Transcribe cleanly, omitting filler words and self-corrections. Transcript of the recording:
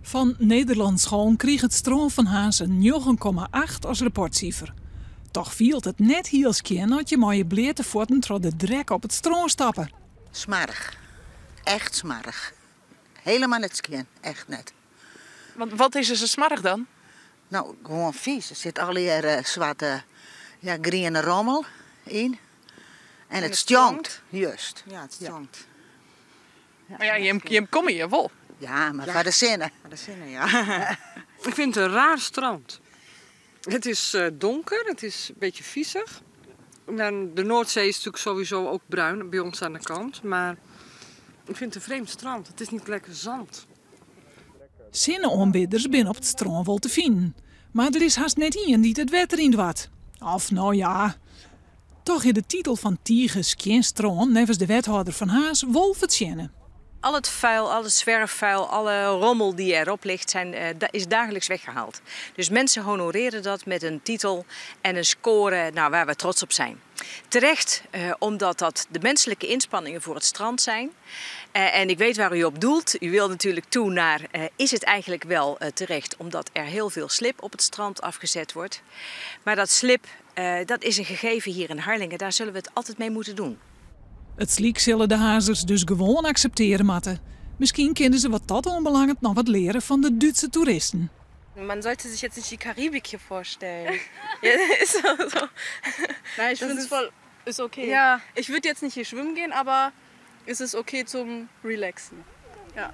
Fan Nederland Schoon krige it strân fan Harns in 9,8 as rapportsifer. Toch fielt it net hiel skjin as je mei je bleate fuotten troch de drek op it strân stappe. Smoarch. Echt smoarch. Hielendal net skjin, echt net. Want wat is der sa smoarch dan? No, gewoan fiis. Der sit allegear swarte, ja, griene rommel yn. En it stjonkt, just. Ja, it stjonkt. Mar ja, jim komme hjir wol. Ja, mar foar de sinne. Foar de sinne, ja. Ik vind het een raar strand. Het is donker, het is een beetje viezig. En de Noordzee is natuurlijk sowieso ook bruin bij ons aan de kant. Maar ik vind het een vreemd strand. Het is niet lekker zand. Sinne-oanbidders binne op it strân wol te finen. Mar der is hast net ien dy't it wetter yn doart. Of no ja, toch is de titel fan tige skjin strân neffens de wethâlder fan Harns wol fertsjinne. Al het vuil, al het zwerfvuil, alle rommel die erop ligt, is dagelijks weggehaald. Dus mensen honoreren dat met een titel en een score, nou, waar we trots op zijn. Terecht, omdat dat de menselijke inspanningen voor het strand zijn. En ik weet waar u op doelt. U wil natuurlijk toe naar, is het eigenlijk wel terecht, omdat er heel veel slib op het strand afgezet wordt. Maar dat slib, dat is een gegeven hier in Harlingen, daar zullen we het altijd mee moeten doen. It slyk sille de Harnzers dus gewoan akseptearje moatte. Miskien kinne se wat dat oanbelanget noch wat leare fan de Dútske toeristen. Man sollte sich jetzt nicht die Karibik hier vorstellen. Ja, ist so. Nein, ich Das finde es ist voll, ist okay. Ja. Ich würde jetzt nicht hier schwimmen gehen, aber es ist okay zum Relaxen. Ja.